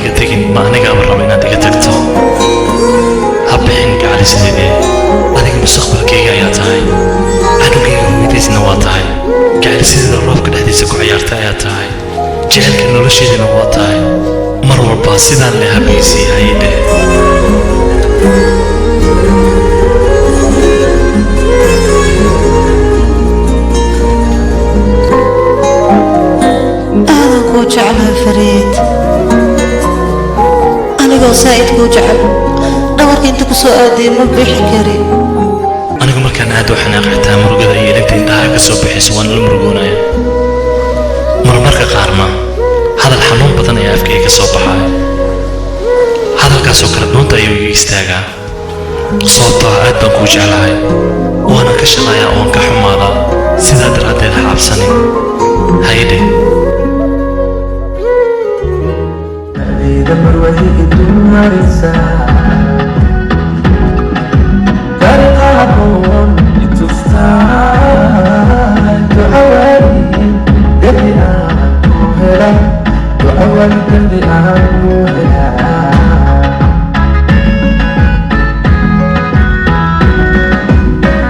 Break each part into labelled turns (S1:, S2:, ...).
S1: iga tegin, ma anigaaba raba inaad iga tagto. Ha bixin gacalisadeedee, adiga mustaqbalkayga ayaa tahay, canugayga hooyadiisna waa tahay, gacalisadeeda roobka dhexdiisa ku ciyaarta ayaa tahay, jecelka nolosheedana waa tahay. Mar walba sidaan le habaysay hayidhe.
S2: Aadan kuu jeclahay Fariid, anigoo saa'id kuu jecel dhabarka inta ku soo aadiyay ma bixi karin.
S1: Anigu markaan aad u xanaaq, xitaa murugada iyo ilinta indhaha ka soo bixayso waan la murugoonaya. Marmarka qaarna hadal xanuun badan ayaa afkayga ka soo baxaya, hadalkaasoo kale dhuunta ayuu iga istaagaa, sababtoo ah aad baan kuu jeclahay, waana ka shaqayaa oon ka xumaadaa. Sidaa daraaddeed ha cabsanin, haydhe.
S3: Nadeeda marwadi idumaraysa dariiqa haboon itustaa, ducawaaliin dembi aan ku hela, ducawaali dembi aan ku hela.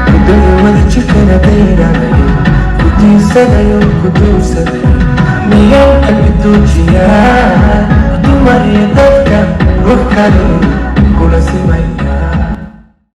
S3: Kudaya wada jirkana dayranay, kudiisanayo kuduursaday, miyaan qalbi doojiyaa dumar iyo dadka ruux kale